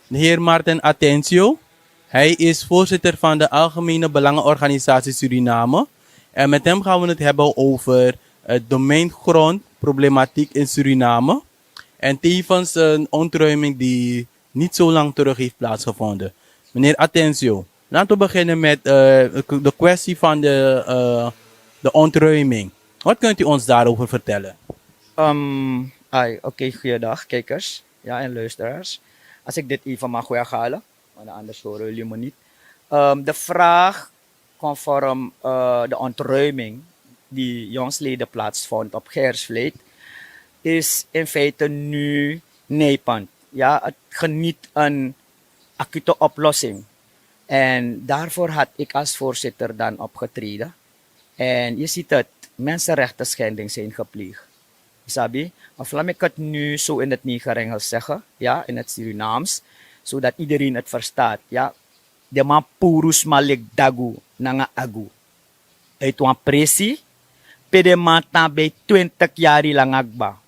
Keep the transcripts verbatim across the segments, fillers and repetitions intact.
De heer Martin Atencio. Hij is voorzitter van de Algemene Belangenorganisatie Suriname. En met hem gaan we het hebben over het domeingrondproblematiek in Suriname. En tevens een ontruiming die niet zo lang terug heeft plaatsgevonden. Meneer Atencio, laten we beginnen met eh, de kwestie van de, eh, de ontruiming. Wat kunt u ons daarover vertellen? Um, ai, oké, goeiedag kijkers, ja, en luisteraars. Als ik dit even mag weghalen, want anders horen jullie me niet. Um, de vraag conform eh, de ontruiming die jongsleden plaatsvond op Geersvleet, is in feite nu nijpend. Ja, het geniet een acute oplossing. En daarvoor had ik als voorzitter dan opgetreden. En je ziet het, mensenrechtenschendingen zijn gepleegd. Sabi, of laat ik het nu zo in het negerengels zeggen, ja, in het Surinaams, zodat iedereen het verstaat. Ja, de man puru sma leki dagu nanga agu. Uit wan presi, pe de man tan bij twintig yari langa kba.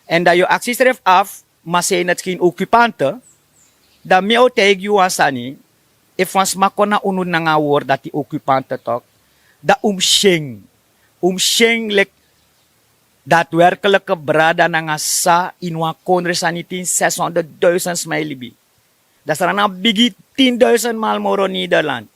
En dan yu aksi srefi af, ma zijn het geen occupante? Dan mi o taigi yu wan sani, efu wan sma kon na unu nanga a word dati occupante tok, dan un mus syen. Un mus syen leki daadwerkelijke brada nanga sa ini wan kondre san nitin zeshonderdduizend sma e libi. Dan san na bigi tienduizend mal moro Nederland.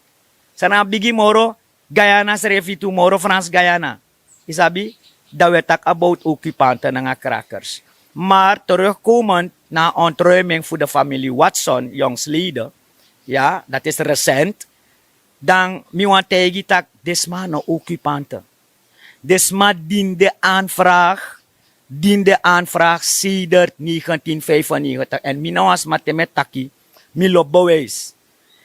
San na bigi moro Guyana srefi tu, moro Frans Guyana. Yu sabi, dan we taki about occupante nanga krakers. Maar terugkomend na ontruiming fu de familie Watson, jongsleden, ja, dat is recent. Dan mi wan taigi tak, den sma no occupante. Den sma dini den aanvraag, dini den aanvraag sedert negentien vijfennegentig. En mi na wan sma te mi e taki, mi lobi bewijs.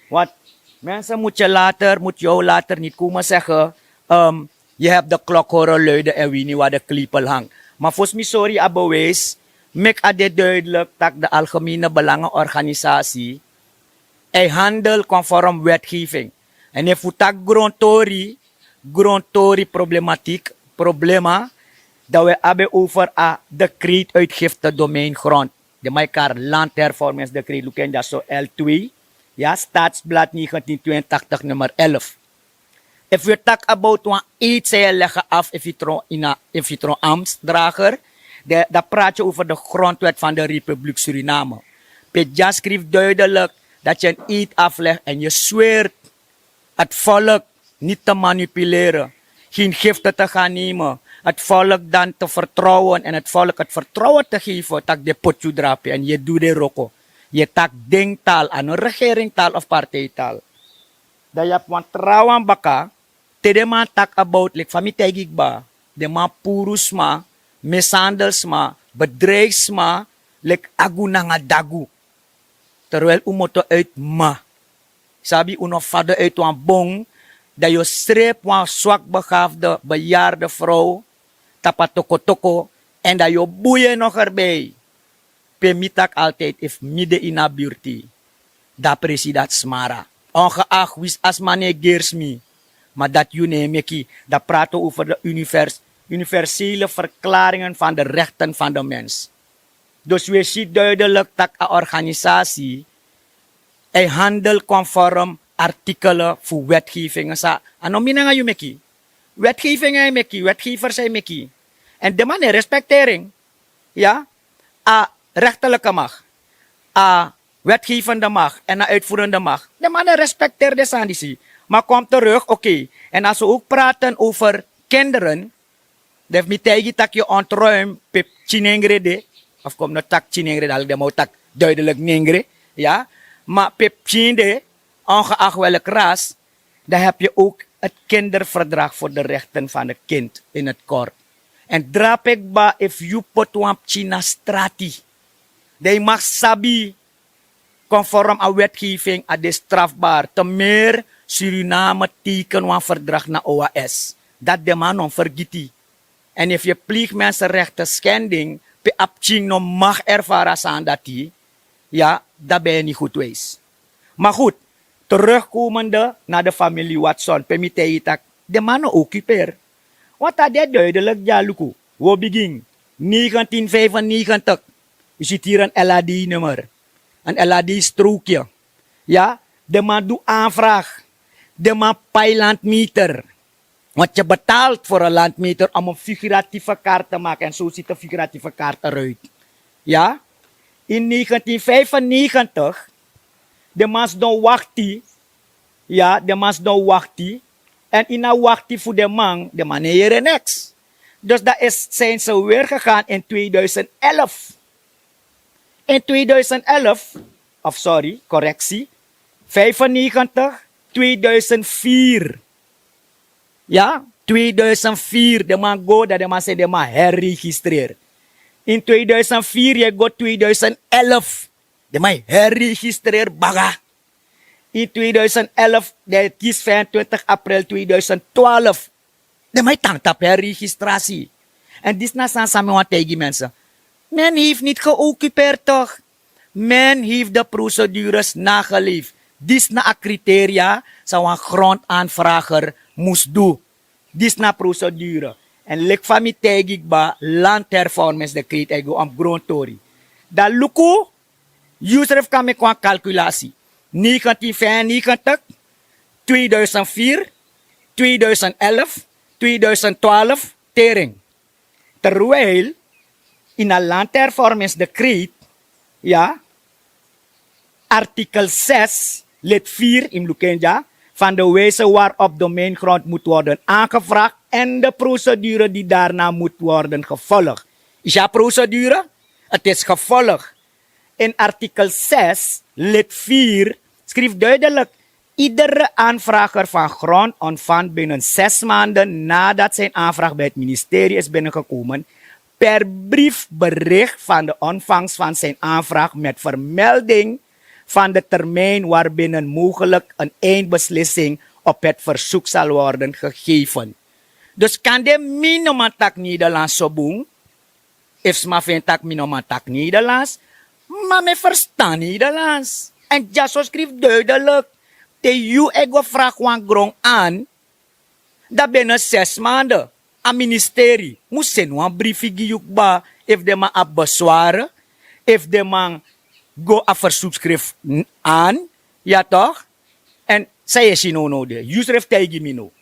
Want mensen moet je later, moet jou later niet komen zeggen, ehm, je hebt de klok horen luiden en weet niet waar de klepel hangt. Maar volgens mij sorry a bewijs, meki a de duidelijk dat de Algemene Belangenorganisatie hij handel conform wetgeving. En efu wi taki grondtori, grondtori problematiek, problema, dan we abi over a decreet uitgifte domeingrond. De Maikar Landhervormingsdecreet, lukenda so L twee, ja, Staatsblad negentien tweeëntachtig nummer elf. Efu yu taki about wan eed san yu e legi af efu yu tron ini a, efu yu tron ambtsdrager, dan prati yu over de grondwet van de Republiek Suriname. Pe dya skrifi duidelijk dat yu een eed aflegt en yu zweert het volk niet te manipuleren, geen giften te gaan nemen, het volk dan te vertrouwen en het volk het vertrouwen te geven tak den poti yu drape en yu e du den wroko. Yu e taki den taal, a no regeringtaal of partijtaal. Dan yu abi wan trawan baka, te den man taki about leki fa mi taigi kba, den man puru sma, mishandel sma, bedreig sma, leki agu nanga dagu. Terwijl un moto uit ma, sabi, un no fadon uit wan bon, dan yu o srepi wan swakbegaafde bejaarde vrouw tapu a tokotoko, en dan yu o bun yu en nog erbij. Pe mi taki altijd, efu mi de ini a burti, dan a presi dati smara. Ongeacht winsi a sma no e gersi mi, ma dati yu no e meki. Dan prati wi over de univers, universele verklaringen van de rechten van de mens. Dus wi e si duidelijk tak' a organisatie, hij handel conform artikelen fu wetgevingen san a no mi nanga yu meki. Wetgevingen e meki, wetgevers e meki. En den man no e respectering. Ya, a rechterlijke macht, a wetgevende macht en a uitvoerende macht, den man no e respecteri den sani disi. Maar kom terug, oké. En als we ook praten over kinderen, dan efu mi taigi tak' yu ontruim pe pikin nengre de, of kom no tak' pikin nengre, dan den man o taki duidelijk nengre, ya. Maar pe pikin de, ongeacht welk ras, dan heb je ook het kinderverdrag voor de rechten van het kind in het kort. En drape kba, efu yu poti wan pikin na strati, dan yu mag sabi, conform a wetgeving a de strafbaar. Te meer Suriname teken wan verdrag na O A S. Dati den man no mus fergiti. En efu yu pleeg mensenrechtenschending, pe a pikin no mag ervaren a sani dati, ya, dan ben yu niet goed wijs. Maar goed, terugkomende na de familie Watson, pe mi taigi tak' den man no occuperi. Want a de duidelijk dya, luku. Wi o bigin negentien vijfennegentig. Yu siti hier een L A D-nummer. En ella di strookje. Ya, de man du aanvraag. De man pai landmeter. Want je betaalt voor een landmeter om een figuratieve kaart te maken. En zo ziet een figuratieve kaart eruit. Ya, in negentien vijfennegentig, de man sidon wakti. Ya, de man sidon wakti. En in a wakti fu de man, de man no yere niks. Dus dat is, zijn ze weer gegaan in tweeduizend elf. In tweeduizend elf, of sorry, correctie, vijfennegentig, tweeduizend vier. Ya, tweeduizend vier, de man go, dat de man zei, de man herregistreer. In tweeduizend vier, je go tweeduizend elf, de man herregistreer baga. In tweeduizend elf, de kies vijfentwintig april tweeduizend twaalf. De man tang tapu herregistratie. En dit is na san san mi wan tegen mensen. Men heeft niet geoccupeerd toch? Men heeft de procedures nageleefd. Dit is na a criteria san wan grondaanvrager moest doen. Dit is na procedure. En lik van mi tegen ik ba landhervormingsdecreet, ik go om grondtori. Dan luku, Yusref kan meki wan calculatie. Negentien vijfennegentig, tweeduizend vier, tweeduizend elf, tweeduizend twaalf, tering. Terwijl in a landhervormingsdecreet, ya, artikel zes, lid vier, in Lukenja, van de wijze waarop domeingrond moet worden aangevraagd en de procedure die daarna moet worden gevolgd. Is a procedure? Het is gevolgd. In artikel zes, lid vier, schrijft duidelijk: iedere aanvrager van grond ontvangt binnen zes maanden nadat zijn aanvraag bij het ministerie is binnengekomen, per brief bericht van de ontvangst van zijn aanvraag met vermelding van de termijn waarbinnen mogelijk een eindbeslissing op het verzoek zal worden gegeven. Dus kan de minoman tak Nederlands so bun, efu sma fu en tak mi no man taki Nederlands, ma mi e ferstan Nederlands. Èn dyaso skrifi duidelik, te yu e go fragi wan gron an, dan bini sesi mande a ministeri mus seni wan brifi gi yu kba, efu den man abi besware, efu den man go a fersukskrif an. Ya tok. Èn san yu e si nownow de, yu srefi taigi mi now.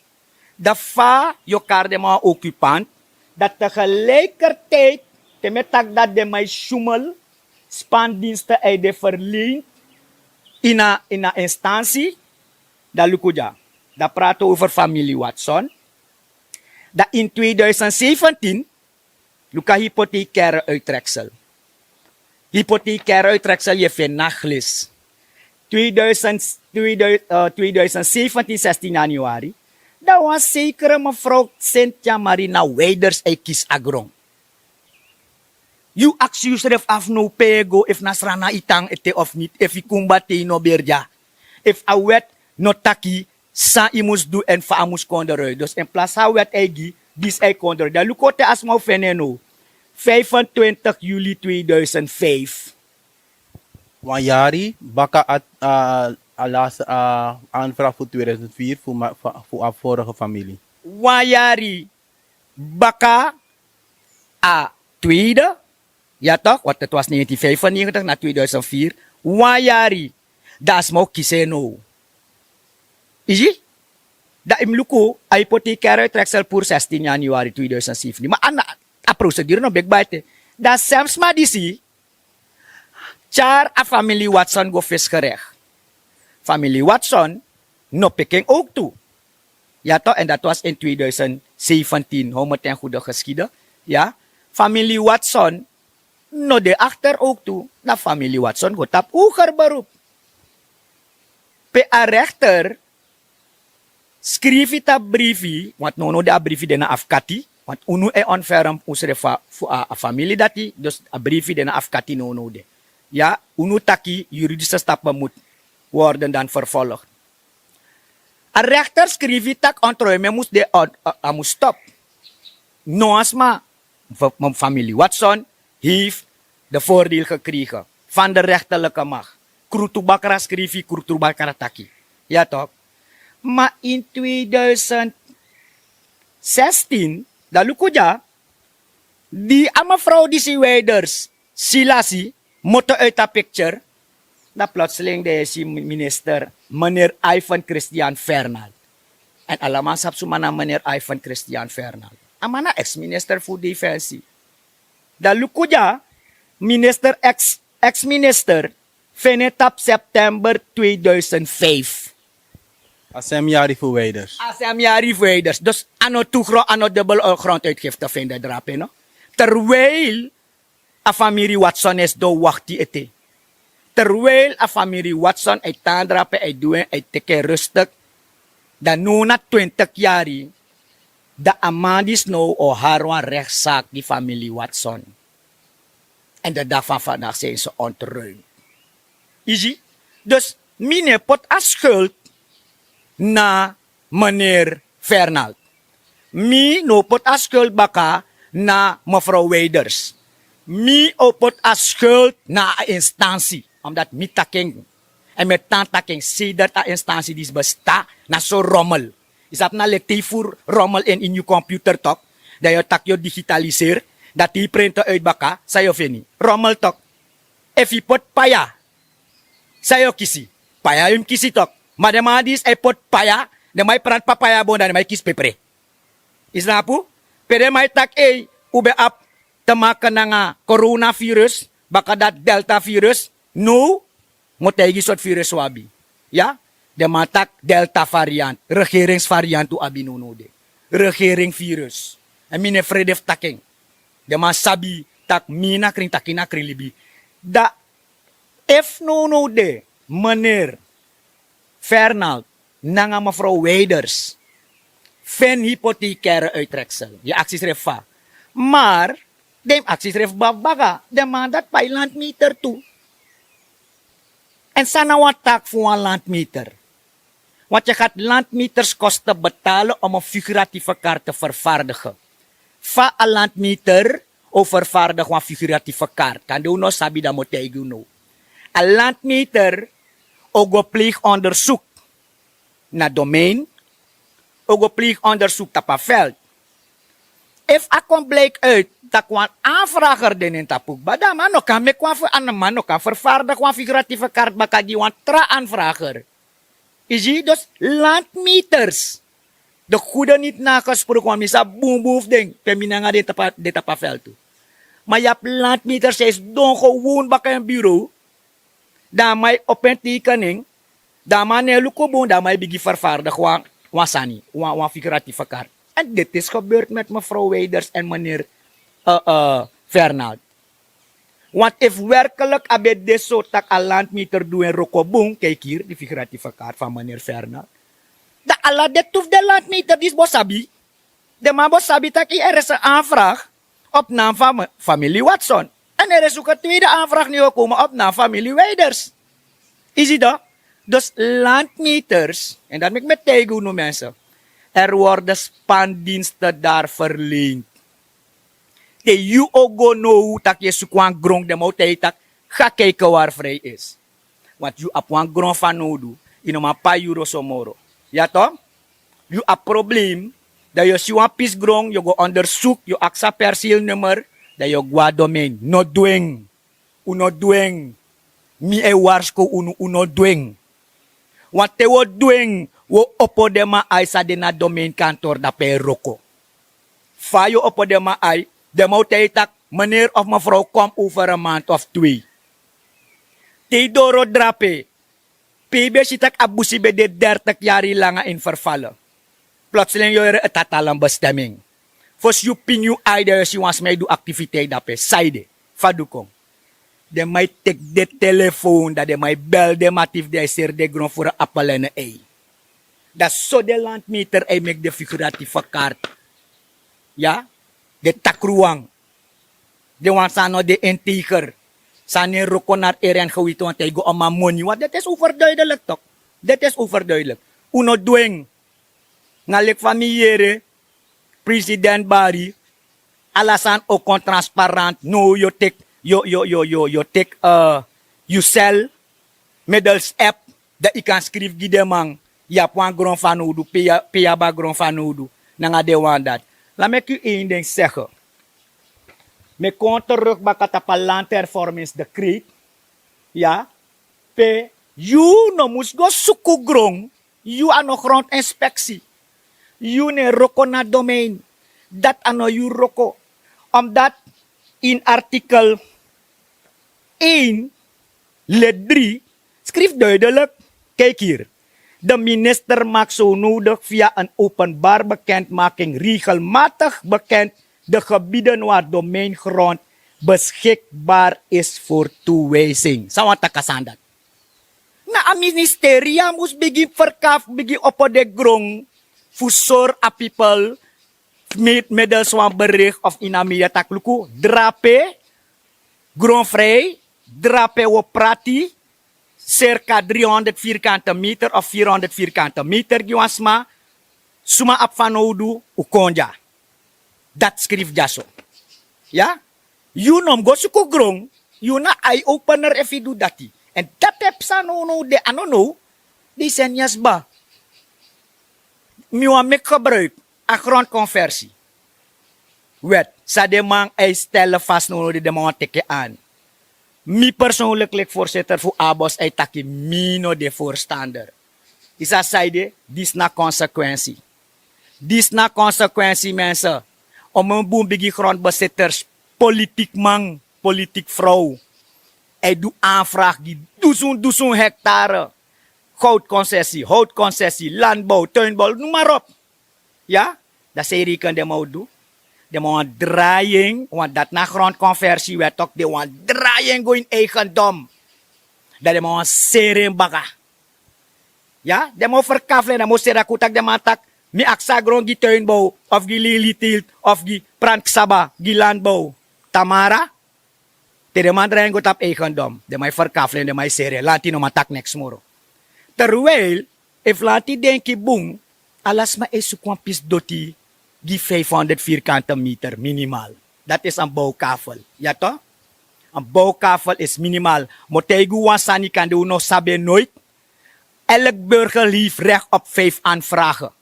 Dan fa yu o kari den man wan okupant, dan tegelikertiydi te mi e taki dati den man e sumel, spandinste a e de ferlein ini a instansi. Dan luku dya, dan prati wi over famili Watson. Dan ini tweeduizend zeventien, luku a hypothecaire uittreksel. Hypothecaire uittreksel yu e feni na glis. Tweeduizend, tweeduizend zeventien, zestien januari, dan wan sekere mefrow Cynthia Marina Wijders e kisi a gron. Yu aksi yusrefi afu now pe yu e go, efu na srana yu tan ete of niti, efu yu kumba te yu no beri dya, efu a wet no taki san yu mus du èn fa a mus kon doroiti. Dus in plasi a wet a e gi, disi a e kon doroiti. Dan luku te a sma o feni en now. Vijfentwintig juli tweeduizend vijf. Wan yari baka a, a, a lasi a anvraag fu tweeduizend vier fu a vorige famili. Wan yari baka a tweede. Ya tok, want het was negentien vijfennegentig na tweeduizend vier. Wan yari, dan a sma o kisi en now. Yu si? Dan yu mus luku, a hypothecaire uittreksel puru zestien januari tweeduizend zeventien. Ma a, a procedure no ben kba ete. Dan a sem sma disi tyari a famili Watson go fesi gerecht. Famili Watson no piki en ook tu. Ya tok, en dat was in tweeduizend zeventien, how mi ten goede geschieden. Ya, famili Watson no de achter ook tu. Dan famili Watson go tapu hoger beroep. Pe a rechter skrifi tapu brifi, want nownow de a brifi de na afkati, want unu e onferm usrefi fu a famili dati, dus a brifi de na afkati nownow de. Ya, unu taki juridische stappen moet worden dan vervolgd. A rechter skrifi taki ontruimen mus de, a mus stop. No wan sma, famili Watson heeft de voordeel gekregen van de rechterlijke macht. Krutu bakra skrifi, krutu bakra taki. Ya tok. Ma in tweeduizend zestien, dan luku dya, di a mefrow disi Wijders, Silasi, moto uit a picture. Dan plotseling dan yu e si minister, meneer Ivan Christian Fernald. Èn ala man sabi suma na meneer Ivan Christian Fernald. A man na ex-minister fu defensie. Dan luku dya, minister, ex-minister, feni en tapu september tweeduizend vijf. A sem yari fu weiders. A sem yari fu weiders. Dus a no tu gron, a no dubbel gronduitgifte feni drape no. Terwijl a famiri Watson e sidon wakti ete. Terwijl a famiri Watson e tan drape, e du en, e teki en rustik. Dan now na twintig yari, dan a man disi now o hari wan rechtszaak gi famiri Watson. En de dag van vandaag zijn ze ontruimd. Yu si? Dus mi no e poti a skuld na meneer Fernald. Mi no o poti a skuld baka na mevrouw Weiders. Mi o poti a skuld na a instansi. Omdat mi taki en, èn mi e tan taki en, sedert a instansi disi bestan, na so rommel. Yu sabi na leti fu rommel ini yu computer tok. Dan yu o taki yu o digitaliseri. Dan te yu printi uit baka, san yu o feni? Rommel tok. Efu yu poti paya, san yu o kisi? Paya yu mus kisi tok. Ma den man disi e poti paya, den man e pranti papaya bon, dan den man e kisi pepre. Yu snapu? Pe den man e taki ei, un ben abi te make nanga coronavirus, baka dati deltavirus. Now mi o taigi sortu virus un abi. Ya? Den man taki delta variant, regeringsvariant un abi nownow de. Regering virus. Èn mi no e frede fu taki en. Den man sabi taki mi na krin taki, na krin libi. Dan efu nownow de meneer Fernald nanga mevrouw Weiders feni hypothecaire uittreksel, yu aksi srefi fa. Maar den mus aksi srefi baka, den man dati pai landmeter tu. Èn san na wan taki fu wan landmeter? Want yu gati landmeterskosten betalen om een figuratieve kaart te vervaardigen. Fa a landmeter o vervaardig wan figuratieve kaart? Kande un no sabi, dan mi o taigi un now. A landmeter o go pleeg onderzoek na domein, o go pleeg onderzoek tapu a veld. Efu a kon bliki uit tak' wan aanvrager de na en tapu kba, dan a man no kan meki wan, a man no kan vervaardig wan figuratieve kaart baka gi wan tra aanvrager. Yu si? Dus landmeters, de goede niti nagesproken, want mi sabi bunbun fu den pe mi nanga den tapu a veld tu. Ma yu abi landmeters san e sidon gewoon baka en bureau. Dan a man e opo en tekening. Dan a man no e luku bun, dan a man e bigin vervaardig wan, wan sani, wan, wan figuratieve kaart. En dit is gebeurd met mevrouw Weiders en meneer Fernald. Want efu werkelijk a ben de so tak' a landmeter du en wroko bun, kijk hier, die figuratieve kaart van meneer Fernald. Dan ala den tu fu den landmeter disi bo sabi. Den man bo sabi tak' er is een aanvraag op naam van familie Watson. En er is ook een tweede aanvraag nu gekomen op naam familie Weiders. Yu si dan? Dus landmeters, en dat meki mi e taigi unu mensen, er worden spandiensten daar verleend. Te yu o go now tak' yu e suku wan gron, den man o taigi yu tak' ga kijken waar vrij is. Want yu abi wan gron fanowdu, yu no man pai yuru oso moro. Ya to? Yu abi probleem, dan yu o si wan pisi gron, yu o go onderzoek, yu o aksi a perceelnummer, dan yu o go na domein. No du en. Un no du en. Mi e warskow unu, un no du en. Want te un o du en, un o opo den man ai san de na domeinkantor dape e wroko. Fa yu o opo den man ai? Den man o taigi yu tak' meneer of mevrouw, kom over een maand of twee. Te yu doro drape, pe yu ben si tak' a busi ben de dertig yari langa ini vervallen. Plotseling yu o yere a tatalan bestemming. Fosi yu pini yu ai dan yu o si wan sma e du aktiviteit dape. San ede? Fa du kon? Den man e teki den telefoon, dan den man e bel den mati fu den e seri den gron furu appel en ei. Dan so den landmeter e meki den figuratieve kaart. Ya? Den takruwan. Den wan san no de integer. San no e wroko na eri en geweten, want a e go a man moni. Want dati is overduidelijk toch? Dati is overduidelijk. Un no du en. Na leki fa mi yere president bari, ala sani o kon transparant. Now yu o teki, yu o, yu o, yu o, yu o, yu o teki, eh, yu cel middels app, dan yu kan skrifi gi den man. Yu abi wan gron fanowdu, pe yu a, pe yu abi a gron fanowdu, nanga den wan dati. Laat meki yu één ding zeggen. Mi e kon terug baka tapu a landhervormingsdecreet. Ya. Pe yu no mus go suku gron. Yu a no grondinspeksi. Yu no e wroko na domein. Dati a no yu wroko. Omdat in artikel één, lid drie, schrijft duidelijk: kijk hier. De minister maakt zo nodig via een openbaar bekendmaking regelmatig bekend de gebieden waar domeingrond beschikbaar is voor toewijzing. San wani taki a sani dati? Na a ministeria mus bigin verkaf, bigin opo den gron fu sori a pipel. Middels wan bericht of ini a media taki: luku, drape, gronvrij, drape, wi o prati circa driehonderd vierkante meter of vierhonderd vierkante meter gi wan sma. Suma abi fanowdu, un kon dya. Dati skrifi dyaso. Ya, yu no mus go suku gron. Yu na eye-opener efu yu du dati. Èn dati e psa nownow de, a no now. Decennia kba. Mi wani meki gebruik a grondconversiewet san den man e stelle vast nownow, den man wani teki en aan. Mi persoonlijk, leki voorzitter fu ABOS, e taki mi no de voorstander. Yu sa sabi, disi na consequentie. Disi na consequentie, mensen. Omeni bun bigi grondbezitters, politiek man, politiek vrouw, e du aanvraag gi dusun dusun hectare. Goudconcessie, houtconcessie, landbouw, tuinbouw, noem maar op. Ya, dan san e reken den man o du? Den man wani drai en, want dati na grondconversiewet tok, den wani drai en go ini eigendom. Dan den man wani seri en baka. Ya, den man o verkafel en, den man o seri. Kon taki den man taki: mi aksi a gron gi tuinbouw, of gi lili teelt, of gi prantkasaba, gi landbouw. Tamara, te den man drai en go tapu eigendom, den man e verkafel en, den man e seri en, lanti no man taki niks moro. Terwijl, efu lanti denki bun, ala sma e suku wan pisi doti gi vijfhonderd vierkante meter minimaal. Dati is een bouwkavel. Ya toch? Een bouwkavel is minimaal. Mi o taigi un wan sani, kande un no sabi en nooit. Elk burger heeft recht op vijf aanvragen.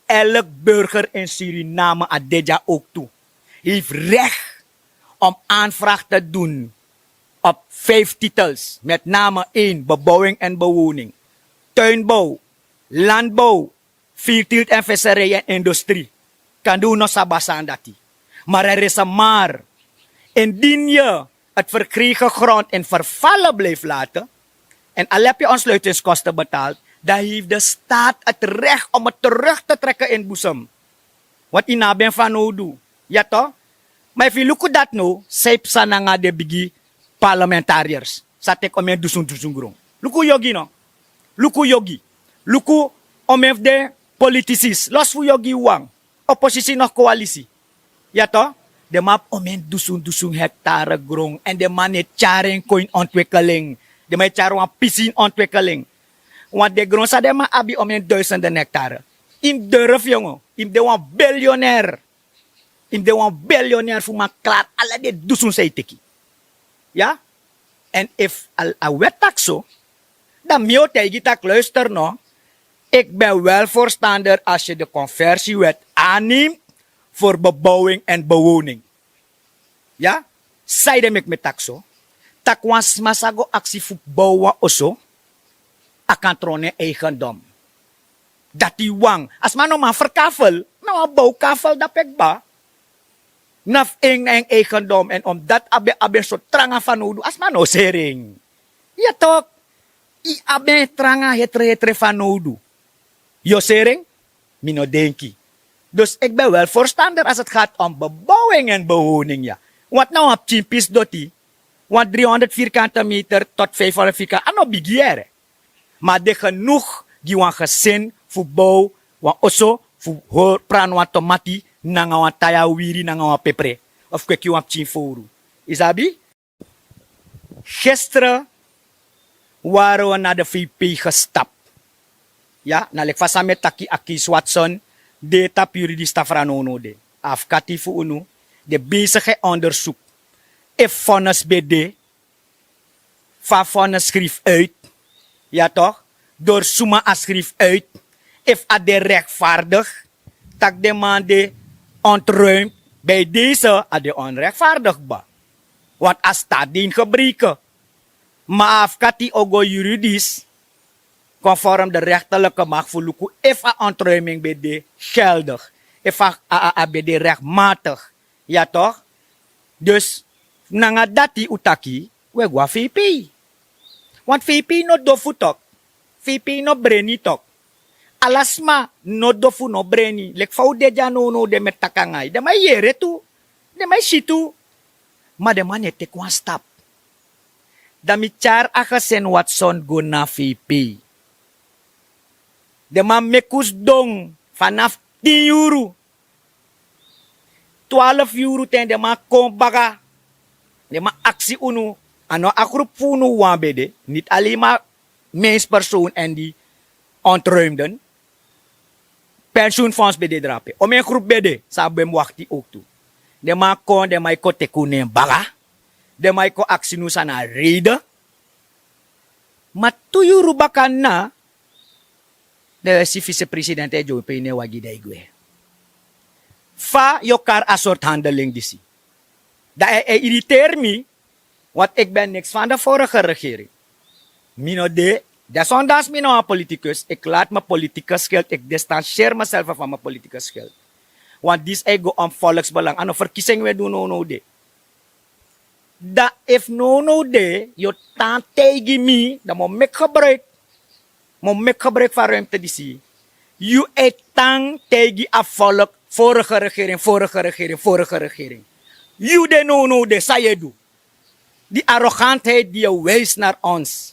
Elk burger in Suriname, a de dya ook tu, heeft recht om aanvraag te doen op vijf titels, met name één, bebouwing en bewoning, tuinbouw, landbouw, veeteelt en visserij en industrie. Kande un no sabi a sani dati. Maar er is een maar. Indien je het verkregen grond in vervallen blijft laten en al heb je ontsluitingskosten betaald, dan heeft de staat het recht om het terug te trekken in boezem. Want yu no abi en fanowdu. Ya toch? Ma efu yu luku dati now, san e psa nanga den bigi parlementariërs san teki omeni dusun dusun gron? Luku yogi no. Luku yogi. Luku omeni fu den politisi, los fu yogi wan, oposisi no koalisi. Ya toch? Den man abi omeni dusun dusun hectare gron, èn den man no e tyari en kon ini ontwikkeling. Den man e tyari wan pisi ini ontwikkeling. Want den gron san den man abi, omeni duisenden hectare, yu mus durfu, yongo. Yu mus de wan biljonair. Yu mus de wan biljonair fu man klari ala den dusun san yu teki. Ya? Èn efu a wet taki so, dan mi o taigi yu taki: luister no, ik ben wel voorstander als je de conversiewet aanneemt voor bebouwing en bewoning. Ya? San ede meki mi taki so? Taki wan sma sa go aksi fu bow wan oso, a kan tron na en eigendom. Dati wan. A sma no man verkafel, na wan bouwkavel dape kba. Na fu en, na en eigendom. Èn omdat a ben abi en so tranga fanowdu, a sma no o seri en. Ya toch? Yu abi en tranga hetre hetre fanowdu, yu o seri en? Mi no denki. Dus ik ben wel voorstander als het gaat om bebouwing en bewoning, ya. Want na wan pikin pisi doti, wan driehonderd vierkante meter tot vijfhonderd vierkante, a no bigi yere. Ma a de genoeg gi wan gezin fu bow wan oso, fu hori, pran wan tomati nanga wan taya wiri nanga wan pepre, of kweki wan pikin fowru. Yu sabi? Gisteren waren we naar de V P gestapt. Ya, na leki fa san mi e taki, a case Watson de tapu juridisch tafra nownow de. A afkati fu unu de bezig e onderzoek efu vonnis ben de, fa vonnis schrijf uit, ya toch, door suma a schrijf uit, efu a de rechtvaardig, taki den man de ontruimd. Bij deze, a de onrechtvaardig kba. Want a staat de in gebreken. Ma a afkati o go yuridis, konform de rechterlijke macht fu luku efu a ontruiming ben de geldig, efu a a- a- a ben de rechtmatig. Ya toch? Dus nanga dati un taki, un e go na vp. Want vp no dofu tok. Vp no breni tok. Ala sma no dofu, no breni. Leki fa un de dya nownow, den mi e taki nanga yu, den man e yere tu, den man e si tu. Ma den man no e teki wan stap. Dan mi tyari a gesin watson go na vp. Den man meki un sidon fanafu tin yuru, twaalf yuru ten den man kon baka. Den man aksi unu. A no a grupu fu unu wawan ben de, niti alen ma menspersoon èn di ontruimden. Pensioenfonds ben de drape, omen grupu ben de san ben mus wakti owktu. Den man kon, den man e kon teki unu en baka. Den man e kon aksi unu san na a reide. Ma tu yuru baka na, dan yu e si visepresident e dyompo ini en wagi dan e gwe. Fa yu o kari a sortu handeling disi? Dan e irriteri mi. Want iki ben niks fan de vorige regering. Mi no de, desondanks mi no wan politikus, iki lati mi politikus geld, iki distanseri miself fan mi politikus geld. Want disi e go om volksbelang, a no verkiesing wi e du nownow de. Dan efu nownow de yu o tan taigi mi, dan mi o meki gebruik. Mi o meki gebruik fu a ruimte disi. Yu e tan taigi a volk, vorige regering, vorige regering, vorige regering. Yu de nownow de, san yu e du? Di arrogantheid di yu e wijsi nari ons.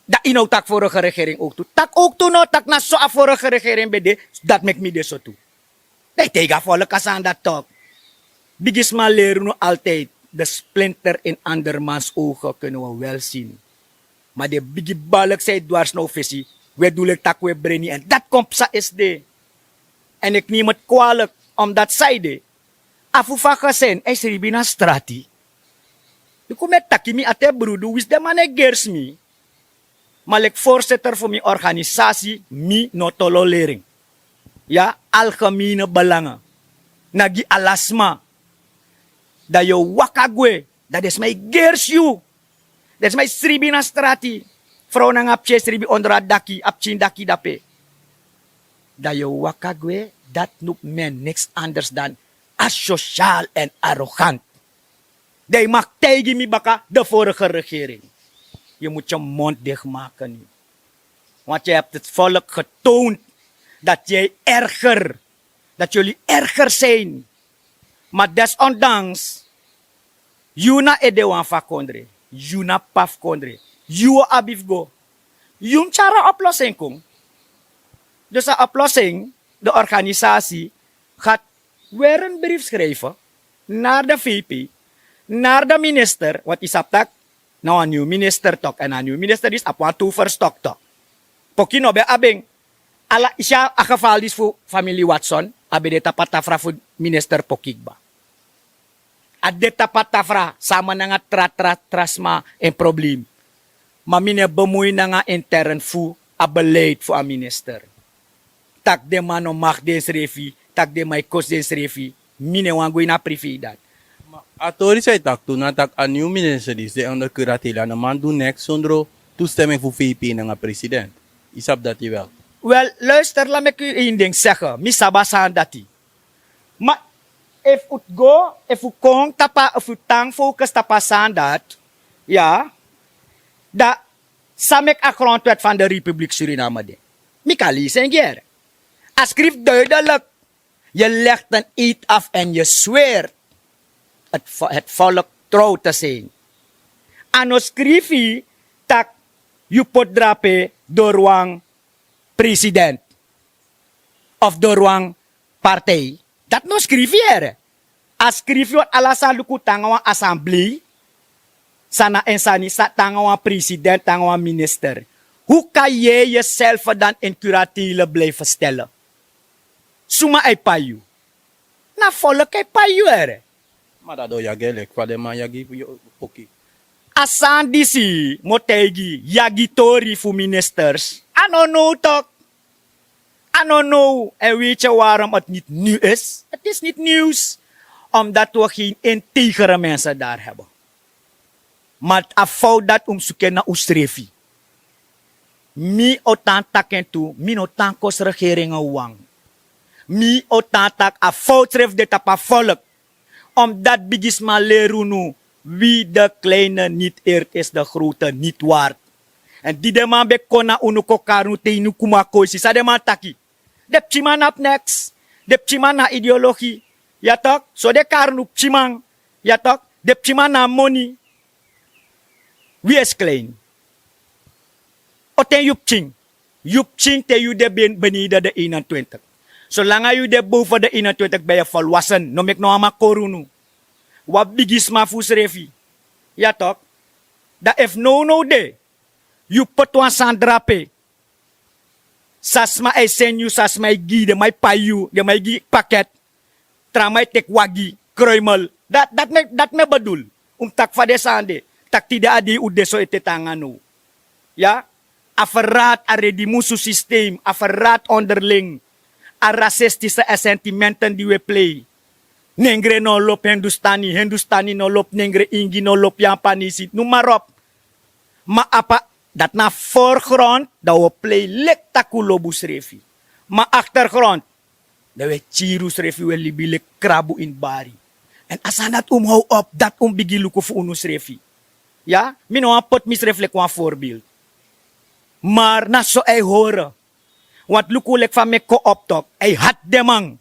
Dan yu no o taki vorige regering owktu, taki owktu no, taki na so a vorige regering ben de, dati meki mi de so tu. Dan yu taigi a volk a sani dati tok. Bigisma leri unu altijdi, de splinter in andermans ogen kunnen we wel zien. Ma den bigi balk san e dwars na un fesi, un e du leki tak' un e breni èn dati kon psa esde. Èn iki nemi eti kwalik, omdati san ede, a fu fa gesin e sribi na strati. Luku mi e taki mi ati e brudu winsi den man e gersi mi. Ma leki voorzitter fu mi organisasi, mi no tololeri en. Ya, algemene belangen na gi ala sma. Dan yu o waka gwe, dan den sma e gersi yu. Den sma e sribi na strati. Frow nanga pikin e sribi ondro a daki, a pikin daki dape. Dan yu o waka gwe. Dati no mus mi en niks anders dan asocial èn arrogant. Dan yu mag taigi mi baka de vorige regering. Yu mus yu mond dichtmaken nu. Want yu hebti eti volk getoond dati yu e erger, dati yuli erger sin. Ma desondanks, yu na edewan fu a kondre, yu na p'pa fu kondre, yu o abi fu go. Yu mus tyari a oplossing kon. Dus a oplossing, de organisasi gat weri en brief schrijfen nari de vp, nari de minister, want yu sabi tak' na wan niw minister tok, èn a niw minister disi abi wan tu ferstok tok. Poki no ben abi en. Ala isi a gefal disi fu famili watson, a ben de tapu a tafra fu minister poki kba. A de tapu a tafra sama nanga tra tra tra sma en problem. Ma mi no e bemui nanga intern fu a beleid fu a minister. Tak' den man no mag densrefi, tak' den man e kosi densrefi. Mi no e wani go ini a prive dati. Ma a tori san yu taki tu na tak' a niw minister disi de onder kurateli, a no man du neks sondro tusteming fu vp nanga president. Yu sabi dati wel? Wel, luister, la meki yu en ding segen, mi sabi a sani dati. Ma efu un go, efu un kon tapu a, efu un tan fokus tapu a sani dati, ya, dan san meki a grondwet fan de republik suriname de? Mi kan lisi en gi ere. A skrifi duidelik. Yu legi en eid afu èn yu sweri het volk trouw te sin. A no skrifi tak' yu poti drape dori wan president of dori wan partij. Dati no skrifi ere. A skrifi wan ala sani luku tan nanga wan asamblei, san na en sani, san tan nanga wan president, tan nanga wan minister. Hu kan yu e yuselfe dan en kuratele blife stele? Suma a e pai yu? Na folki e pai yu ere. Ma dati o yagi en leki fa den man yagi yu poki. A sani disi mi o taigi yu, yagi tori fu ministers, a no now tok. A no now. En weti yu warom eti niti niw isi? Eti isi niti niws. Omdati wi gen en tegere mense dari heben. Ma a fowtu dati un mus suku en na unsrefi. Mi o tan taki en tu, mi no tan kosi regeringi wawan. Mi o tan taki a fowtu srefi de tapu a volk. Omdati bigisma leri unu, wi de kleine niti eri esi de grote niti wari. Èn di den man ben kon na unu kon kari unu te ini un kumakoisi san den man taki. Den pikinman na abi neks. Den pikinman na abi ideologi. Ya tok so den kari unu pikinman. Ya tok den pikinman na abi moni. Wi esi klein. O ten yu pikin. Yu pikin te yu de beneden de einentwintig. Solanga yu de boven de einentwintig ben yu volwasen no meki no wan man kori unu. Wan bigi sma fu srefi. Ya tok. Dan efu nownow de yu poti wan sani drape. San sma e seni yu san sma e gi yu den man e pai yu den man e gi yu paket. Tra man e teki wagi kruimel. Dati mi e bedul. Un mus taki fa den sani de. Tak' tide a dei un de so ete tan nanga now. Ya. A ferrati a redimusu sistem a ferrati onderling. A rasistise a sentimenten di un e plei. Nengre no o lobi hindustani hindustani no o lobi nengre ingi no o lobi yapanisi nu marop. Ma apa dati na a forgrond dan un o plei leki tak' un lobi unsrefi. Ma aktergrond dan un e kiri unsrefi un e libi leki krabu ini bari. Èn a sani dati un mus how op dati un mus bigin luku fu unu srefi. Ya mi no wani poti misrefi leki wan forbeeld. Mar na so a e hore. Wantu luku un leki fa mi e kon op tok a e hati den man.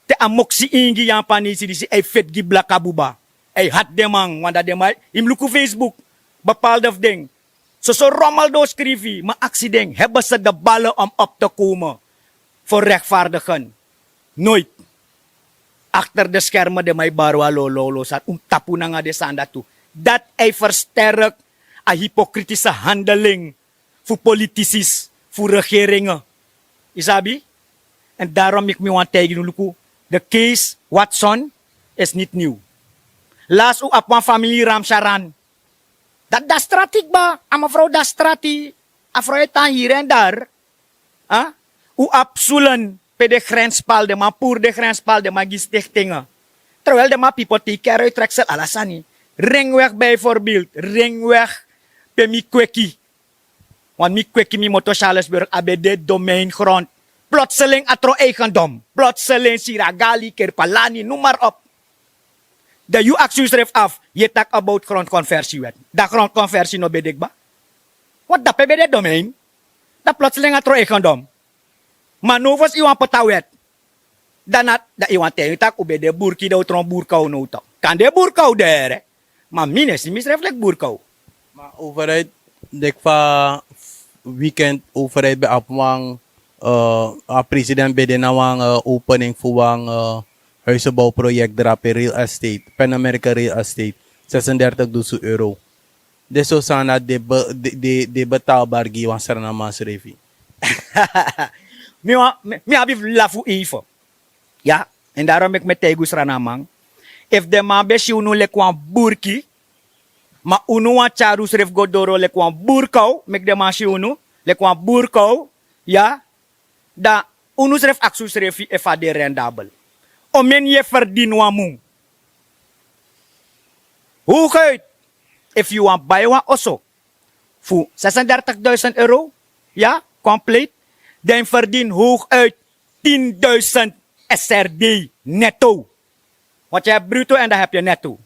Te a moksi ingi yapanisi disi a e feti gi blaka buba. A e hati den man wan dan den man yu mus luku facebook. Bepalde fu den. Soso romel den o skrifi ma aksi den hebe se de bale om op te komen. Fu rechtfardigen. Noit. Akter de skerme den man e bari wan lololo sani un mus tapu nanga den sani dati tu. Dati a e fersterk a hipokritise handeling fu politisis fu regeringe. Yu sabi? Èn darom meki mi wani taigi nu luku. De kees watson esi niti niw. Lasi un abi wan famili ramsharan. Dati dastrati kba a mefrow dastrati. A frow e tan hiri èn dari. Un abi sulen pe den grenspal den man puru den grenspal den man gi stiktinge. Terwel den man pipo te yu keri yu treksel ala sani. Ringweg bijvorbeld ringweg. Pe mi kweki. Wan mi kweki mi moto charlesburg a ben de domein grond. Plotseling a tron eigendom plotseling siragali kerpalani numar op. Dan yu aksi yusrefi afu yu e taki about grondkonversiwet. Dan grondkonversi no ben de kba. Wat dape ben de domein. Dan plotseling a tron eigendom. Ma no fosi yu wani poti a wet. Dan na dan yu wani taigi yu tak' un ben de burki dan un tron burka un no un tok. Kan de burka un dere. Ma mi no e si misrefi leki burka un. Ma overheid deki fa weekend overheid ben abi wan a president ben de na wan opening fu wan huizenbouwproject drape real estate, pan american real estate, zes en dertig dusun euro. Disi o sani na di e betalbari gi wan sranaman srefi. Mi abi fu lafu eife. Ya. Èn daro meki mi e taigi un sranaman. Efu den man ben si unu leki wan burki, ma unu wani tyari unsrefi go doro leki wan burkow meki den man si unu leki wan burkow. Ya. Dan unu srefi aksi unsrefi efu a de rendabel. Omeni yu e ferdini wan mun. Hoguit efu yu wani bai wan oso fu zes en dertig duisend euro, ya, kompleet. Dan yu ferdini hoguit tin duisend srd. Neto. Want yu hebi bruto èn dan hebi yu neto.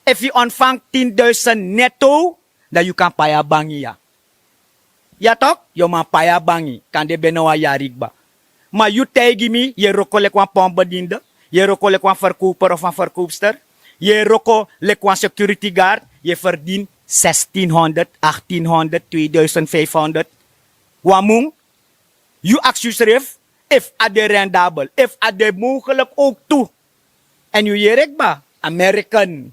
Efu yu ontvangi tin duisend neto, dan yu kan pai a bangi ya. Ya tok yu o man pai a bangi kande ben na wan yari kba. Ma yu taigi mi yu e wroko leki wan pombedinde, yu e wroko leki wan ferkowper of wan ferkowpster, yu e wroko leki wan security guard, yu e ferdini sestinhonderd achtinhonderd tweeduisend vijfhonderd. Wan mun. Yu aksi yusrefi efu a de rendabel efu a de mogelik owk tu. Èn yu yere kba american.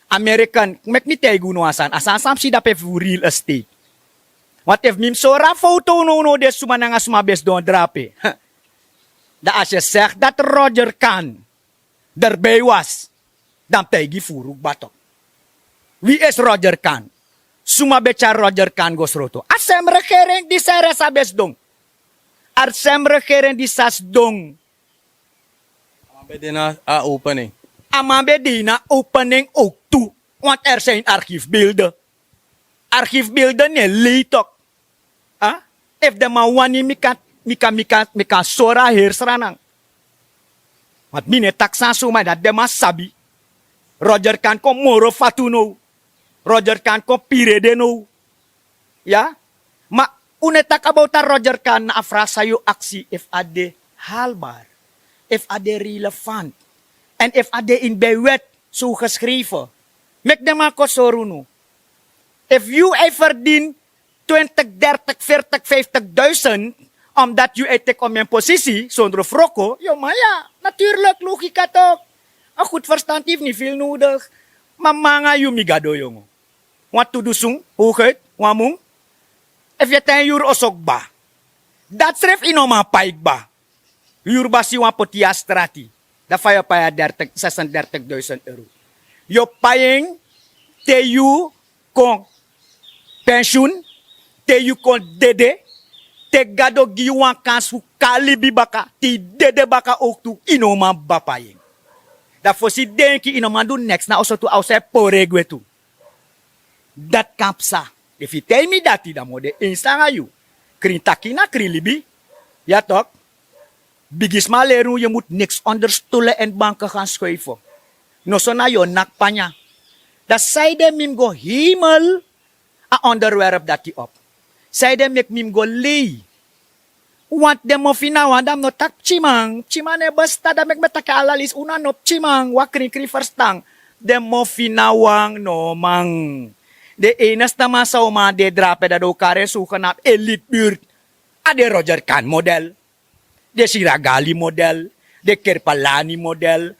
American meki mi taigi unu wan sani a sani san mi si dape fu real estate. Want efu mi mus sori a foto nownow de suma nanga suma ben sidon drape. Dan asi e segi dati roger kan derbi was. Dan mi taigi furu kba tok. Wi esi roger kan? Suma ben tyari roger kan go sroto a sem regering di seres a ben sidon. A sem regering di sa sidon. A man ben de ini a opening owk tu. Want er zijn archiefbeelden. Archiefbeelden ne leitok. Efu den man wani mi kan mi kan mi kan mi kan sori a heri sranan. Want mi ne taki san suma dati den man sabi. Roger kan kon moro fatu now. Roger kan kon pirede now. Ya. Ma un e taki abowt a roger kan na a frasa yu aksi efu a de halbar, efu a de relevant, èn efu a de ini ben wet so un geskrefe. Meki den man kon sori unu. Efu yu e ferdini twintig dertig fertig vijftig duisend, omdati yu e teki om en posisi sondro froko yu o man ya. Naturlik logika tok. A gud ferstanti yu fu ni fil nodigi. Ma man nanga yu mi gado yongo. Wan tu dusun hogeiti wan mun. Efu yu e tan yu yuru oso kba, dati srefi yu no man pai kba. Yu yuru basi wan poti yu a strati. Dan fa yu o pai a dertig sesendertig duisend euro? Yu o pai en te yu kon pensiun, te yu kon dede, te gado gi yu wan kansi fu kon na libi baka te yu dede baka owktu yu no man kba pai en. Dan fosi yu denki yu no man du neks na oso tu a oso e pori en gwe tu. Dati kan psa. Efu yu taigi mi dati dan mi o de ensi nanga yu. Krin taki na krin libi. Ya tok. Bigisma leri unu yu mus niks onder stole èn banke gan skuife. Noso na yu o naki panya. Dan sanede mi mus go heimel a onderwerp dati op? Sanede meki mi mus go lei? Want den mofi na wan dan mi no taki pikinman pikinman no e bestan dan meki mi e taki en ala leisi unu na no pikinman wan krinkrin ferstan. Den mofi na wan no man. Den eineste man san un man de drape dan den o kari en sugenami elitburt. A den roger kan model, den siragali model, den kerpalani model,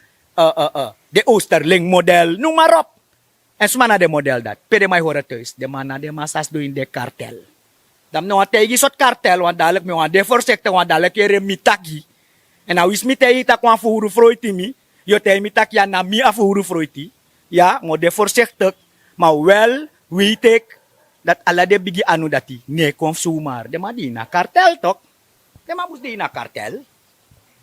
den osterling model numa rop. Èn suma na den model dati pe den man e hori en tuis den man na den man sa sidon ini den kartel. Dan mi no wani taigi yu sortu kartel wan dalik mi wani de forsekte wan dalik yere mi taki. Èn a wisi mi taigi yu tak' wan furu froiti mi, yu o taigi mi tak' ya na mi a furu froiti. Ya mi o de forsektik. Ma wel weiti eki dati ala den bigi anu dati no e kon fu sumar den man di ini a kartel tok. Den man mus di ini a kartel.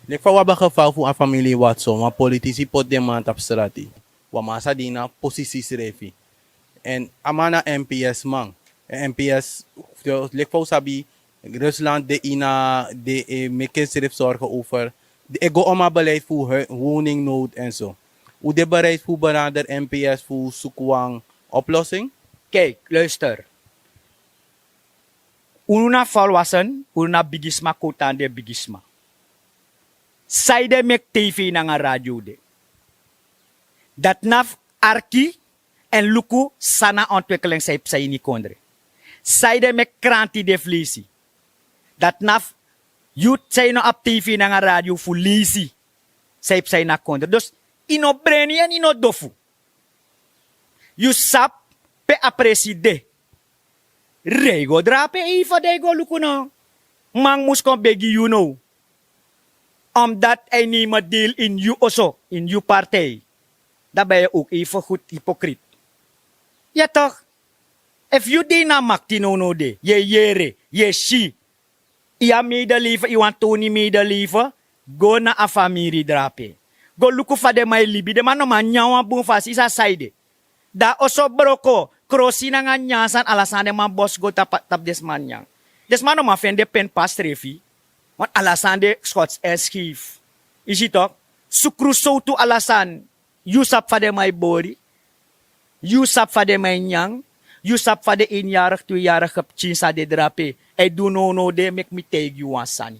Leki fa wi abi a gefal fu a famili ini watson wan politisi poti den man tapu strati. Wan man sa di ini a posisi srefi. Èn a man na mps man. Mps leki fa wi sabi, rusland de ini a de e meki ensrefi sorge over. E go om a beleid fu woningnod èn so. Un de bereid fu berander mps fu suku wan oplosing? Kiki luister. Unu na folwasen, unu na bigisma kowtu ande bigisma. San yu de meki tv nanga radio de? Dati na fu arki èn luku san na ontwikkeling san yu psa ini yu kondre. San yu de meki kranti de fu leisi? Dati na fu yu san yu no abi tv nanga radio fu leisi san yu psa ini a kondre dus yu no breni èn yu no dofu. Yu sabi pe a presi de? Rei go drape eifa den yu go luku no. Man mus kon begi yu now. Omdati a e nemen deil ini yu oso ini yu partij. Dan ben yu owk eifa gud hipokrit. Ya tok. Efu yu de ini a makti nownow de yu e yere yu e si. Yu a meidelife yu wani towni meidelife. Go na a famiri drape. Go luku fa den man e libi den man no man nyan wan bun fasi yu sa saide? Dan a oso broko krosi nanga nyansan ala sani den man bosi go tapu den sma nyan. Den sma no man feni den peni pasi srefi. Wan ala sani den skots èn skeif. Yu si toki? Sukru sowtu ala sani. Yu sabi fa den man e bori? Yu sabi fa den man e nyan? Yu sabi fa den enyarigi tweyarigi pikin san de drape? A e du nownow de meki mi taigi yu wan sani.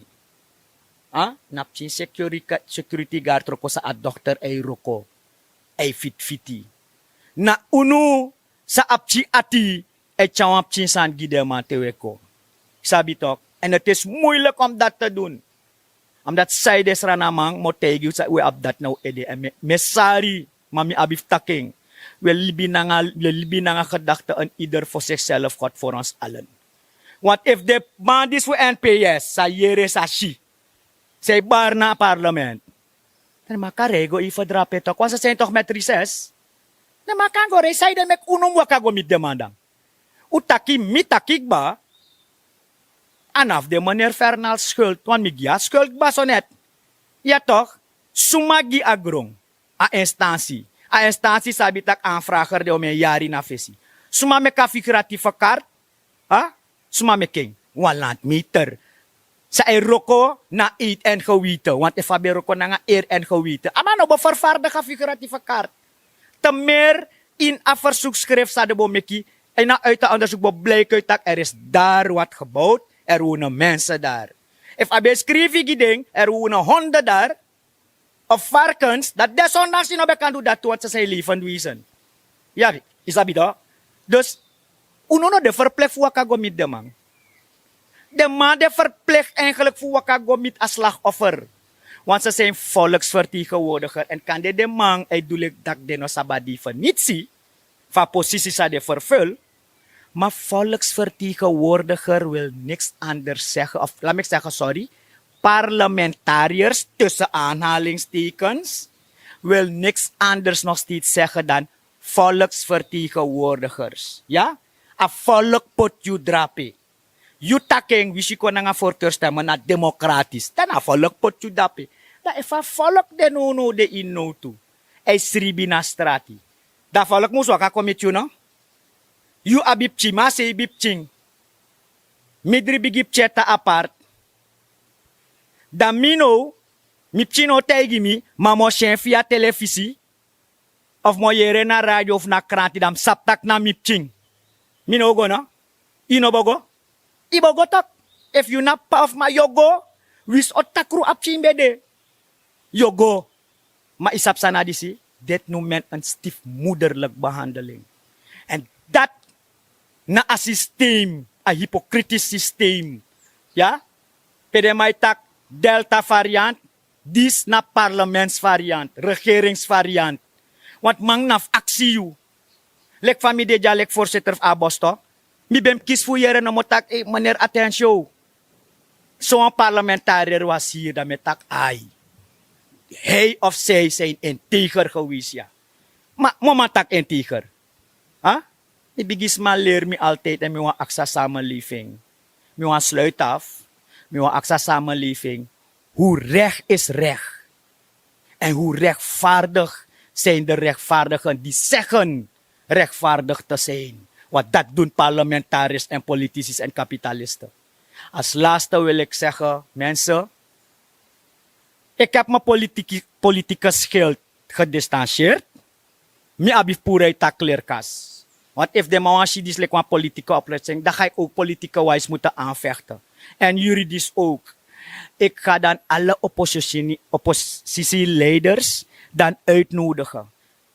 Na pikin sekuriti gari troko san a dokter a e wroko. A e fiti fiti. Na unu san a pikin ati a e tyari wan pikin sani gi den man te wi e kon. Yu sabi toki? Èn eti esi muilik om dati te dun. Omdati san yu de sranaman mi o taigi yu san wi abi dati na wi ede èn mi e sari. Ma mi abi fu taki en. Wi e libi nanga gedakte en ider for sikself god for ons alen. Want efu den man disi fu nps sa yere sa si san yu bari na a parlement, dan den man kan rei go yu ferdrape toki wan sa seni toki met rises. Den man kan go rei san yu de meki unu mus waka go miti den man dan? Un taki mi taki kba. A na fu den meneri fernal skuld wan mi gi a skuld kba so net. Ya tok. Suma gi a gron? A instansi. A instansi sabi tak' aanvrager de o men yari na fesi. Suma meki a figuratieve kart? Suma meki en? Wan landmeter. San e wroko na eet en geweten, want efu a ben wroko nanga eer en geweten, a man no bo vervaardigen a figuratieve kart. Te meer, in a verzoekskrif san den bo meki, in a uita onderzoek bo blijken uit tak' er is daar wat gebouwd, er wonen mensen daar. Efu a ben skrifi gi den, er wonen honden daar, of varkens, dan desondanks yu no ben kan du dati tu, want ze zijn levend wezen. Ya, yu sabi dan. Dus unu no de verplicht fu waka go miti den man. Den man de verplicht eigenlijk fu waka go miti a slachtoffer. Want ze zijn volksvertegenwoordiger en kande den man uitdulik tak' den no sabi a definitie fu a posisi san den vervul. Maar volksvertegenwoordiger wil niks anders zeggen, of laat me zeggen, sorry, parlementariërs, tussen aanhalingstekens, wil niks anders nog steeds zeggen dan volksvertegenwoordigers. Ja? A volk poti yu drape. Yu taki en, wi si kon nanga voorkeurstemmen na democratisch. Dan a volk poti yu drape. Dan efu a volk de nownow de ini nowtu, a e sribi na strati, dan a volk mus waka kon miti yu, no? Yu abi pikin, mi a seibi pikin. Mi dri bigi pikin e tan apart. Dan mi now, mi pikin no taigi mi, ma mi o si en via telefisi, of mi o yere na radio of na kranti, dan mi sabi tak' na mi pikin. Mi no o go, no? Yu no bo go? Yu bo go tak'. Efu yu na p'pa of mama, yu o go. Winsi o takru a pikin ben de, yu o go. Ma yu sabi san na disi? Dit noem men een stiefmoederlijk behandeling. En dat na a systeem, a hypocritisch systeem. Ya? Pe den man e taki Delta variant, disi na parlementsvariant, regeringsvariant. Want man na fu aksi yu. Leki fa mi de dya leki voorzitter fu a bos, toch? Mi ben mus kisi fu yere nomo taki, meneer Atensio, sowan parlementariër was hier, dan mi e taki ai. Hij of zij zijn integer geweest, ya. Ma mi o man taki integer. Mi bigisma leri mi altijd, en mi wani aksi a samenleving. Mi wani sluit af. Mi wani aksi a samenleving. Hoe recht is recht? En hoe rechtvaardig zijn de rechtvaardigen die zeggen rechtvaardig te zijn? Want dat doen parlementariërs en politici en kapitalisten. Als laatste wil ik zeggen, mensen, ik heb mijn politieke, politieke schild gedistanceerd. Mi abi fu puru uit a klerkas. Want efu den man wani si disi leki wan politieke oplossing, dan ga ik ook politieke wijs moeten aanvechten. En juridisch ook. Ik ga dan alle oppositie, oppositieleiders dan uitnodigen.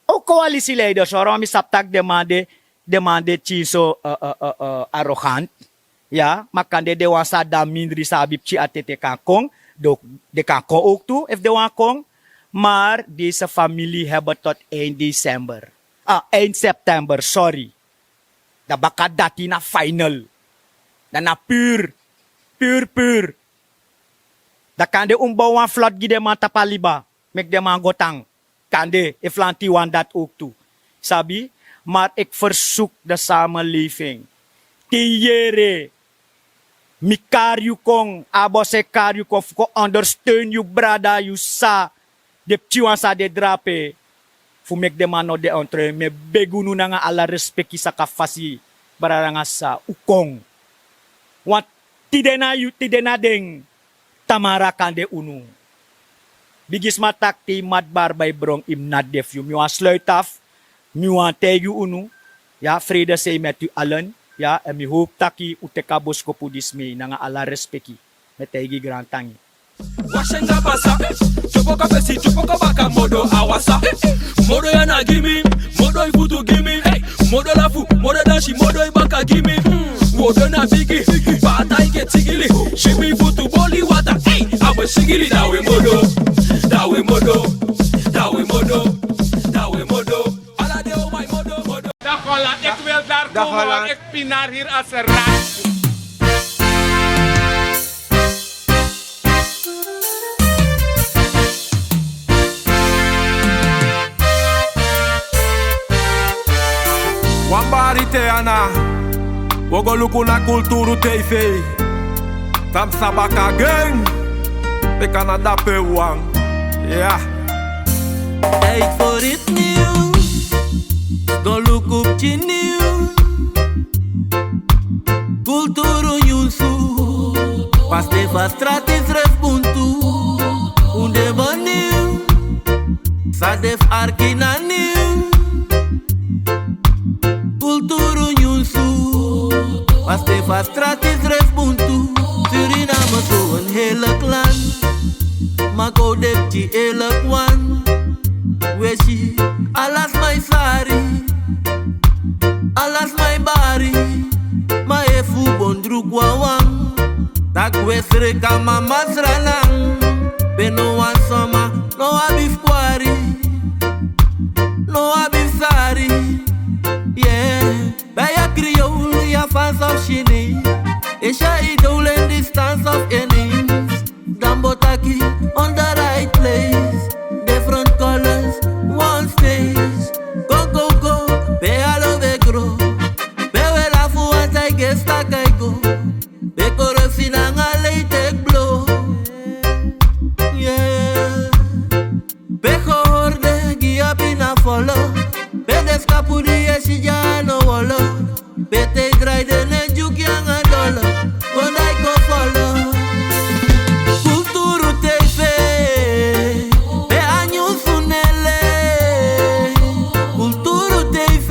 Ook coalitieleiders, hoor, want mi sabi tak' den man de, den man de tyin so, eh, eh, eh, eh, arrogant. Ya, ma kande den wan san de mindri, san abi pikin a tete kan kon, den, den kan kon ook tu, efu den wani kon. Maar deze familie hebben tot eind december. Ah, eind september, sorry. Dan baka dati na final. Dan na puur, puur, puur. Dan kande un bow wan vlot gi den man tapu a liba, meki den man go tan. Kande, efu lanti wani dati ook tu. Sabi, maar ik verzoek de samenleving. Te yu yere, mi kari yu kon, a bos e kari yu kon fu kon ondersteun yu brada, yu sisa, den pikinwan san de drape, fu meki den man no de entre. Mi e begi unu nanga ala respeki, saka fasi, brada nanga sisa, un kon. Want tide na yu, tide na den, tamara kan de unu. Bigisma taki te yu mati bari bai bron, yu mus nati de fu yu. Mi wani sluit af, mi wani taigi unu, ya, vrede zij met u allen, ya, èn mi howpu taki un teki a boskopu disi mei nanga ala respeki. Mi e taigi grantangi. Wasenga pasa, tyopo ka fesi, tyopo ka baka, modo awasa. Modo yana gi mi, modo yu futu gi mi. Modo lafu, modo dansi, modo yu baka gi mi. Wodo na bigi, bata yu ke tigili. Si mi futu boli wata, a bo sigili. Dawe modo, dawe modo, dawe modo, dawe modo. Ala de o mai modo, modo. Dag Holland, ik wil daar komen, want ik pinar hier als een rat. Wan bari te ana, wo go luku na Kulturu T V. Tamsa baka gen, pe Canada pe wan. Ya. Tijd voor iets nieuws. Doluku pikin nieuws. Kulturu nyunsu. Paste fa strati srefi buntu. Un de benieuwd. San de fu arki na nieuws. Kulturu nyunsu. Paste fa strati srefi buntu. Suriname so een heerlijk land. Ma kon de pikin eerlijk wan. We si, ala sma e sari, ala sma e bari. Ma efu un bon druku wawan, dan we sreka mama sranan. Pe no wan sama no abi fu kwari, no abi fu sari. Yeah. Ben je Creool, ja, Frans of Chinees? Is je idool in die stand of Ineens? Dan bo taki on the right place. Different colors, one stage. Go, go, go, pe alo we grow. Pe we lafu want I guess tak I go. Pe corruptie nanga lei take blow. Yeah. Pe gehoorde gi abi na folo. Pe de skapu di e si ya no wolo. Pe te drai de ne juki anga dolo. Kon dai kon folo. Kulturu T V. Pe a nyunsu nele. Kulturu T V.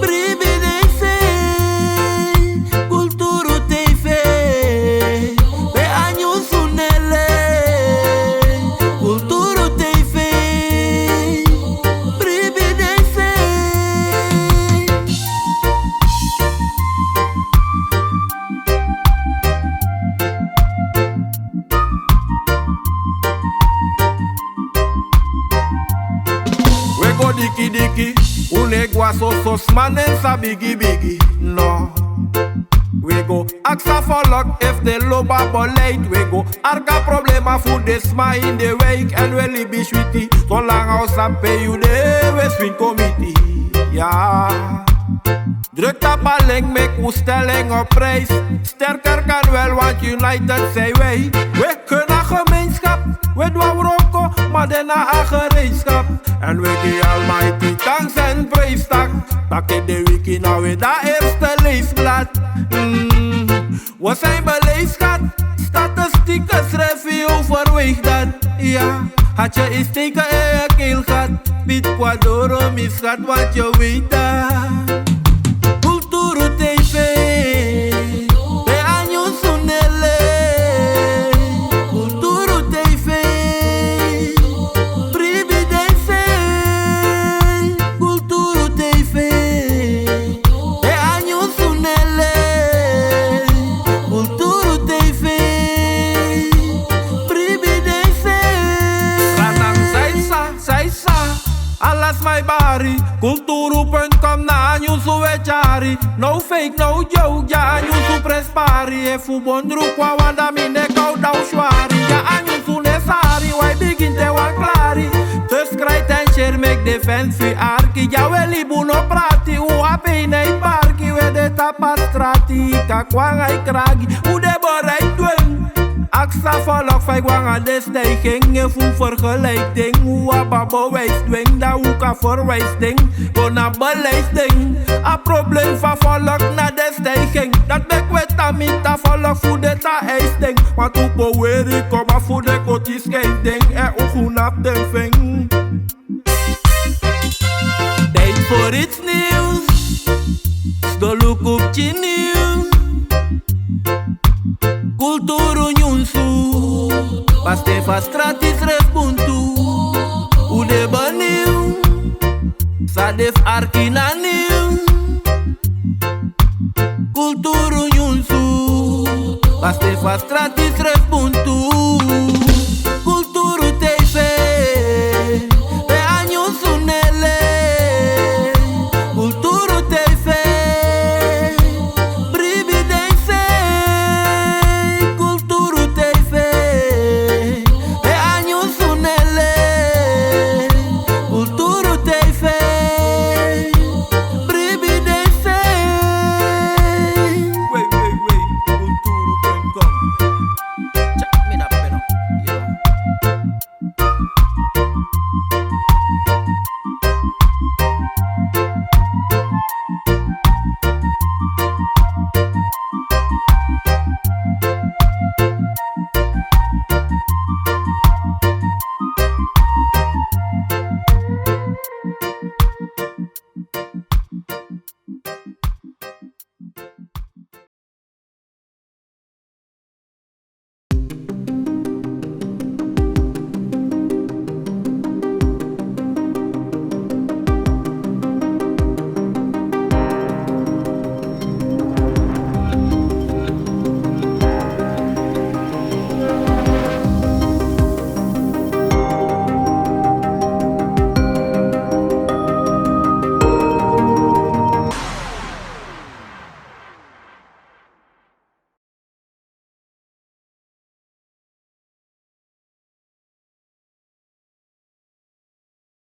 Bribi den sei. Kulturu T V. Pe a nyunsu nele. Kulturu T V. Bribi den sei. We go diki diki, un e gwa soso, sma no sa bigi bigi, no. We go aksi a folku efu den lobi a beleid, we go arki a problema fu den sma ini den wijk èn we libi switi. Solanga un sabi pe yu de, we swinkomiti. Ya. Druk tapu a link, meki un stelling op prijs. Sterker kan wel, want united zijn wij. We kunnen gemeenschap, we doen wroko, maar daarna aan gereedschap. En we die Almighty thanks en prijs tak. Tak in de wiki na we dat eerste leesblad. Mm. We zijn beleefd, schat. Statistieken schrijf je overweeg dat. Ja, had je eens teken in je keelgat. Piet Kwadoro, misgat wat je weet dat. Kulturu T V. Pe a nyunsu nele. Kulturu T V. Bribi den sei. Kulturu T V. Pe a nyunsu nele. Kulturu T V. Bribi den sei. Ranan saisa, saisa. Ala sma e bari. Kulturu punt com na a nyunsu we tyari. No fake, no joke, ya a nyunsu prespari. Efu un bon druku wawan dan mi nek o dan un swari. Ya a nyunsu nesari, wi e bigin te wan klari. Dus krijt en share, meki den fans fu yu arki. Ya we libi, un no prati, un a pijn e barki. We de tapu a strati, kakwanga e kragi. Un de bereid dwen. Aksi a folku fa yu go nanga den stijging. Efu un vergelijk ding, un abi a bewijs dwen. Dan un kan verwijs ding, go na beleid ding. A probleem fu a folku na den stijging. Dat meki we tan miti a folku fu den tan eis ding. Want un poweri kaba fu den koti skijn ding. Èn un gun abi den fing. Tijd voor iets nieuws. Doluku pikin nieuws. Kulturu nyunsu. Paste fa strati srefi buntu. Un de benieuwd. San de fu arki na nieuws. Kulturu nyunsu. Paste fa strati srefi